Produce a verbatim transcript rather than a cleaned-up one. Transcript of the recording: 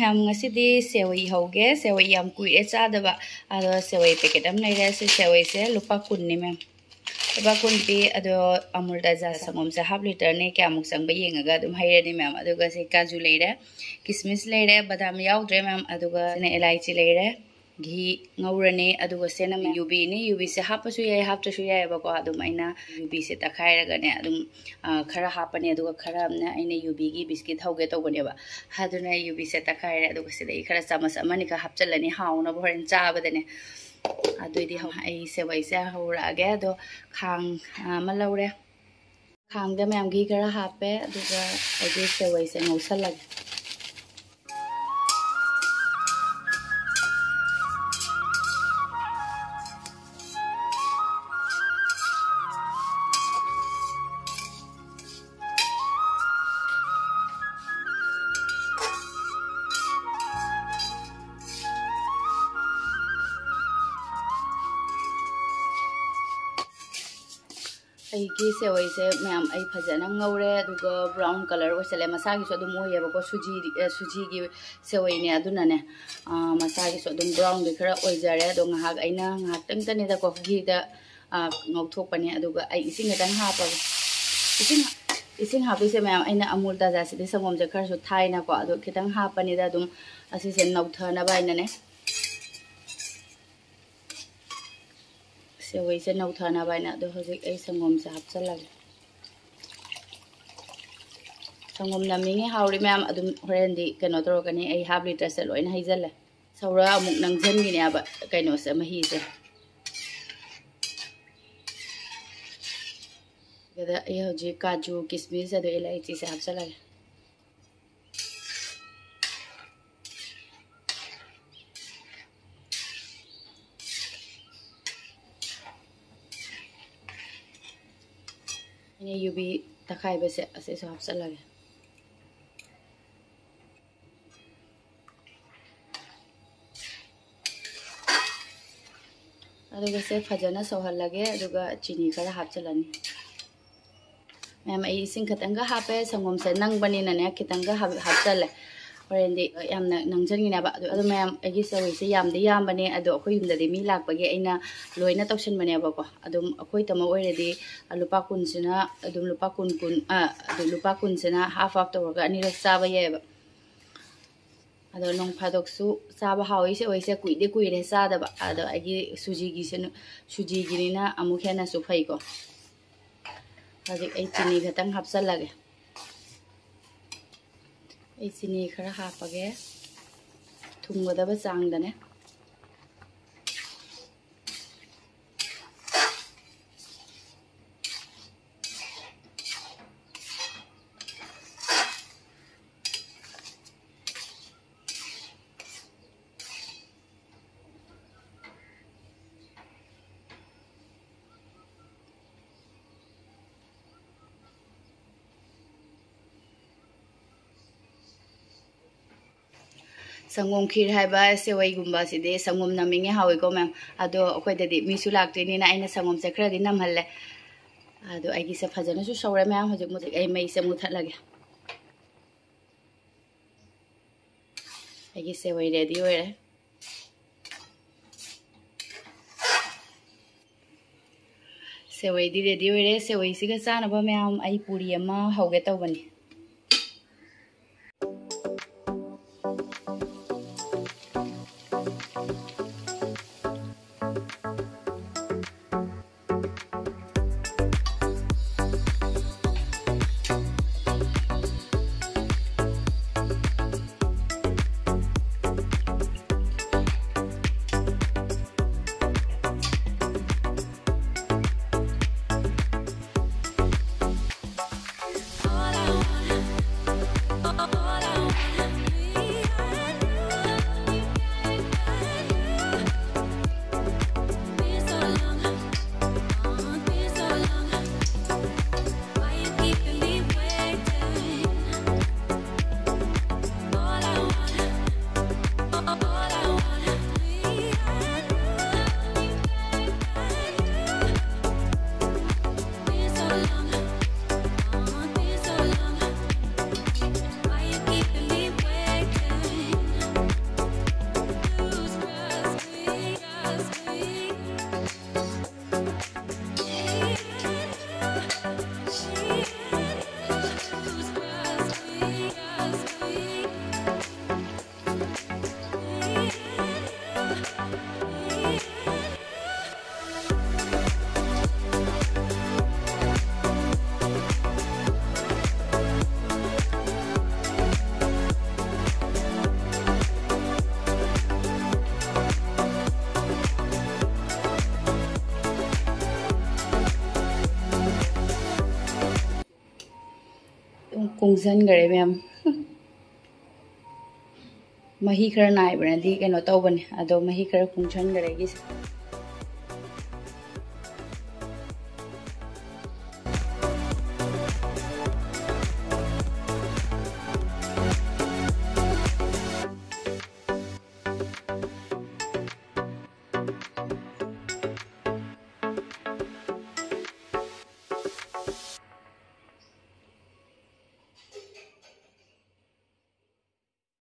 ꯃꯌꯥꯝ, ꯉꯁꯤꯗꯤ ꯁꯦꯋꯩ ꯍꯧꯒꯦ꯫ ꯁꯦꯋꯩ ꯌꯥꯝ ꯀꯨꯏꯔꯦ ꯆꯥꯗꯕ꯫ ꯑꯗꯣ ꯁꯦꯋꯩ packet ꯑꯃ ꯂꯩꯔꯦ꯫ ꯁꯤ ꯁꯦꯋꯩꯁꯦ ꯂꯨꯄꯥ ꯀꯨꯟꯅꯤ, ꯃꯌꯥꯝ꯫ ꯂꯨꯄꯥ ꯀꯨꯟ ꯄꯤ꯫ ꯑꯗꯣ ꯑꯃꯨꯜ ꯇꯥꯖꯥ ꯁꯪꯒꯣꯝꯁꯦ half literꯅꯦ꯫ ꯀꯌꯥꯃꯨꯛ ꯆꯪꯕ ꯌꯦꯡꯉꯒ ꯑꯗꯨꯝ ꯍꯩꯔꯅꯤ, ꯃꯌꯥꯝ꯫ ꯑꯗꯨꯒ ꯁꯤ ꯀꯥꯖꯨ ꯂꯩꯔꯦ, ꯀꯤꯁꯃꯤꯁ ꯂꯩꯔꯦ, ꯕꯗꯥꯝ ꯌꯥꯎꯗ꯭ꯔꯦ, ꯃꯌꯥꯝ꯫ ꯑꯗꯨꯒ ꯁꯤꯅ ꯏꯂꯥꯏꯆꯤ ꯂꯩꯔꯦ, ꯘꯤ ꯉꯧꯔꯅꯤ꯫ ꯑꯗꯨꯒ ꯁꯤꯅ ꯌꯨꯕꯤꯅꯤ꯫ ꯌꯨꯕꯤꯁꯦ ꯍꯥꯞꯄꯁꯨ ꯌꯥꯏ, ꯍꯥꯞꯇ꯭ꯔꯁꯨ ꯌꯥꯏꯑꯕꯀꯣ꯫ ꯑꯗꯨꯝ ꯑꯩꯅ ꯌꯨꯕꯤꯁꯦ ꯇꯛꯈꯥꯏꯔꯒꯅꯦ, ꯑꯗꯨꯝ, ꯑ, ꯈꯔ ꯍꯥꯞꯄꯅꯤ꯫ ꯑꯗꯨꯒ ꯈꯔ ꯑꯃꯅ ꯑꯩꯅ ꯌꯨꯕꯤꯒꯤ ꯕꯤꯁꯀꯤꯠ ꯍꯧꯒꯦ ꯇꯧꯕꯅꯦꯕ꯫ ꯑꯗꯨꯅ ꯌꯨꯕꯤꯁꯦ ꯇꯛꯈꯥꯏꯔꯦ꯫ ꯑꯗꯨꯒ ꯁꯤꯗꯒꯤ ꯈꯔ ꯆꯥꯃꯁ ꯑꯃꯅꯤꯈꯛ ꯍꯥꯞꯆꯤꯜꯂꯅꯤ, ꯍꯥꯎꯅꯕ ꯍꯣꯔꯦꯟ ꯆꯥꯕꯗꯅꯦ꯫ ꯑꯗꯨꯏꯗꯤ ꯍꯧ-, ꯑꯩ ꯁꯦꯋꯩꯁꯦ ꯍꯧꯔꯛꯑꯒꯦ꯫ ꯑꯗꯣ ꯈꯥꯡ ꯑꯃ ꯂꯧꯔꯦ꯫ ꯈꯥꯡꯗ ꯃꯌꯥꯝ ꯘꯤ ꯈꯔ ꯍꯥꯞꯄꯦ꯫ ꯑꯗꯨꯒ ꯑꯩꯒꯤ ꯁꯦꯋꯩꯁꯦ ꯉꯧꯁꯜꯂꯒꯦ꯫ ꯑꯩꯒꯤ ꯁꯦꯋꯩꯁꯦ, ꯃꯌꯥꯝ, ꯑꯩ ꯐꯖꯅ ꯉꯧꯔꯦ꯫ ꯑꯗꯨꯒ brown colour ꯑꯣꯏꯁꯜꯂꯦ꯫ ꯃꯁꯥꯒꯤꯁꯨ ꯑꯗꯨꯝ ꯑꯣꯏꯌꯦꯕꯀꯣ, ꯁꯨꯖꯤ, ꯑ, ꯁꯨꯖꯤꯒꯤ ꯁꯦꯋꯩꯅꯦ꯫ ꯑꯗꯨꯅꯅꯦ, ꯑ, ꯃꯁꯥꯒꯤꯁꯨ ꯑꯗꯨꯝ brownꯗꯤ ꯈꯔ ꯑꯣꯏꯖꯔꯦ꯫ ꯑꯗꯣ ꯉꯥꯏꯍꯥꯛ ꯑꯩꯅ, ꯉꯥꯏꯍꯥꯛꯇꯪꯇꯅꯤꯗꯀꯣ, ꯘꯤꯗ, ꯑ, ꯉꯧꯊꯣꯛꯄꯅꯦ꯫ ꯑꯗꯨꯒ ꯑꯩ ꯏꯁꯤꯡ ꯈꯤꯇꯪ ꯍꯥꯞꯄꯒꯦ꯫ ꯏꯁꯤꯡ, ꯏꯁꯤꯡ ꯍꯥꯞꯄꯤꯁꯦ, ꯃꯌꯥꯝ, ꯑꯩꯅ ꯑꯃꯨꯜ ꯇꯥꯖꯥꯁꯤꯗꯤ ꯁꯪꯒꯣꯝꯁꯦ ꯈꯔꯁꯨ ꯊꯥꯏꯅꯀꯣ, ꯑꯗꯣ ꯈꯤꯇꯪ ꯍꯥꯞꯄꯅꯤꯗ꯫ ꯑꯗꯨꯝ ꯑꯁꯤꯁꯦ ꯅꯧꯊꯅꯕ ꯍꯥꯏꯅꯅꯦ꯫ ꯁꯦꯋꯩꯁꯦ ꯅꯧꯊꯅꯕ ꯍꯥꯏꯅ꯫ ꯑꯗꯣ ꯍꯧꯖꯤꯛ ꯑꯩ ꯁꯪꯒꯣꯝꯁꯦ ꯍꯥꯞꯆꯜꯂꯒꯦ꯫ ꯁꯪꯒꯣꯝ ꯅꯝꯃꯤꯉꯩ ꯍꯥꯎꯔꯤ, ꯃꯌꯥꯝ꯫ ꯑꯗꯨꯝ ꯍꯣꯔꯦꯟꯗꯤ ꯀꯩꯅꯣ ꯇꯧꯔꯛꯀꯅꯤ꯫ ꯑꯩ half litreꯁꯦ ꯂꯣꯏꯅ ꯍꯩꯖꯜꯂꯦ꯫ ꯁꯧꯔ ꯑꯃꯨꯛ ꯅꯪꯁꯤꯟꯈꯤꯅꯦꯕ ꯀꯩꯅꯣꯁꯦ, ꯃꯍꯤꯁꯦ꯫ ꯑꯗꯨꯗ ꯑꯩ ꯍꯧꯖꯤꯛ ꯀꯥꯖꯨ, ꯀꯤꯁꯃꯤꯁ, ꯑꯗꯩ ꯏꯂꯥꯏꯆꯤꯁꯦ ꯍꯥꯞꯆꯜꯂꯒꯦ꯫ ꯑꯩꯅ ꯌꯨꯕꯤ ꯇꯛꯈꯥꯏꯕꯁꯦ ꯑꯁꯤꯁꯨ ꯍꯥꯞꯆꯜꯂꯒꯦ꯫ ꯑꯗꯨꯒ ꯁꯦ ꯐꯖꯅ ꯁꯧꯍꯜꯂꯒꯦ꯫ ꯑꯗꯨꯒ ꯆꯤꯅꯤ ꯈꯔ ꯍꯥꯞꯆꯜꯂꯅꯤ꯫ ꯃꯌꯥꯝ, ꯑꯩ ꯏꯁꯤꯡ ꯈꯤꯇꯪꯒ ꯍꯥꯞꯄꯦ, ꯁꯪꯒꯣꯝꯁꯦ ꯅꯪꯕꯅꯤꯅꯅꯦ, ꯈꯤꯇꯪꯒ ꯍꯥꯞ-, ꯍꯥꯞꯆꯜꯂꯦ꯫ ꯍꯣꯔꯦꯟꯗꯤ ꯌꯥꯝꯅ ꯅꯪꯁꯤꯟꯈꯤꯅꯦꯕ꯫ ꯑꯗꯨ ꯑꯗꯨ ꯃꯌꯥꯝ, ꯑꯩꯒꯤ ꯆꯧꯔꯤꯁꯦ ꯌꯥꯝꯗꯤ ꯌꯥꯝꯕꯅꯦ, ꯑꯗꯣ ꯑꯩꯈꯣꯏ ꯌꯨꯝꯗꯗꯤ ꯃꯤ ꯂꯥꯛꯄꯒꯤ ꯑꯩꯅ ꯂꯣꯏꯅ ꯇꯧꯁꯟꯕꯅꯦꯕꯀꯣ꯫ ꯑꯗꯨꯝ ꯑꯩꯈꯣꯏ ꯇꯥꯃꯣ ꯑꯣꯏꯔꯗꯤ ꯂꯨꯄꯥ ꯀꯨꯟꯁꯤꯅ, ꯑꯗꯨꯝ ꯂꯨꯄꯥ ꯀꯨꯟ ꯀꯨꯟ, ꯑ, ꯑꯗꯨ ꯂꯨꯄꯥ ꯀꯨꯟꯁꯤꯅ ꯍꯥꯐ ꯍꯥꯐ ꯇꯧꯔꯒ ꯑꯅꯤꯔꯛ ꯆꯥꯕ ꯌꯥꯏꯑꯕ꯫ ꯑꯗꯣ ꯅꯣꯡ ꯐꯥꯗꯣꯛꯁꯨ ꯆꯥꯕ ꯍꯥꯎꯏ꯫ ꯆꯧꯔꯤꯁꯦ ꯀꯨꯏꯗꯤ ꯀꯨꯏꯔꯦ ꯆꯥꯗꯕ꯫ ꯑꯗꯣ ꯑꯩꯒꯤ ꯁꯨꯖꯤꯒꯤꯁꯤꯅ, ꯁꯨꯖꯤꯒꯤꯅꯤꯅ ꯑꯃꯨꯛ ꯍꯦꯟꯅꯁꯨ ꯐꯩꯀꯣ꯫ ꯍꯧꯖꯤꯛ ꯑꯩ ꯆꯤꯅꯤ ꯈꯛꯇꯪ ꯍꯥꯞꯆꯜꯂꯒꯦ꯫ ꯑꯩ ꯆꯤꯅꯤ ꯈꯔ ꯍꯥꯞꯄꯒꯦ, ꯊꯨꯝꯒꯗꯕ ꯆꯥꯡꯗꯅꯦ꯫ ꯁꯪꯒꯣꯝ ꯈꯤꯔ ꯍꯥꯏꯕ ꯁꯦꯋꯩꯒꯨꯝꯕꯁꯤꯗꯤ ꯁꯪꯒꯣꯝ ꯅꯝꯃꯤꯉꯩ ꯍꯥꯎꯏꯀꯣ ꯃꯌꯥꯝ꯫ ꯑꯗꯣ ꯑꯩꯈꯣꯏꯗꯗꯤ ꯃꯤꯁꯨ ꯂꯥꯛꯇꯣꯏꯅꯤꯅ ꯑꯩꯅ ꯁꯪꯒꯣꯝꯁꯦ ꯈꯔꯗꯤ ꯅꯝꯍꯜꯂꯦ꯫ ꯑꯗꯣ ꯑꯩꯒꯤꯁꯦ ꯐꯖꯅꯁꯨ ꯁꯧꯔꯦ ꯃꯌꯥꯝ꯫ ꯍꯧꯖꯤꯛ, ꯍꯧꯖꯤꯛ ꯑꯩ ꯃꯩꯁꯦ ꯃꯨꯊꯠꯂꯒꯦ꯫ ꯑꯩꯒꯤ ꯁꯦꯋꯩ ꯔꯦꯗꯤ ꯑꯣꯏꯔꯦ꯫ ꯁꯦꯋꯩꯗꯤ ꯔꯦꯗꯤ ꯑꯣꯏꯔꯦ꯫ ꯁꯦꯋꯩꯁꯤꯒ ꯆꯥꯅꯕ ꯃꯌꯥꯝ ꯑꯩ ꯄꯨꯔꯤ ꯑꯃ ꯍꯧꯒꯦ ꯇꯧꯕꯅꯤ꯫ ꯀꯨꯡꯁꯟꯈꯔꯦ ꯃꯌꯥꯝ꯫ ꯃꯍꯤ ꯈꯔ ꯅꯥꯏꯕꯅꯗꯤ ꯀꯩꯅꯣ ꯇꯧꯕꯅꯦ, ꯑꯗꯣ ꯃꯍꯤ ꯈꯔ ꯀꯨꯡꯁꯟꯈꯔꯦ ꯑꯩꯒꯤꯁꯦ꯫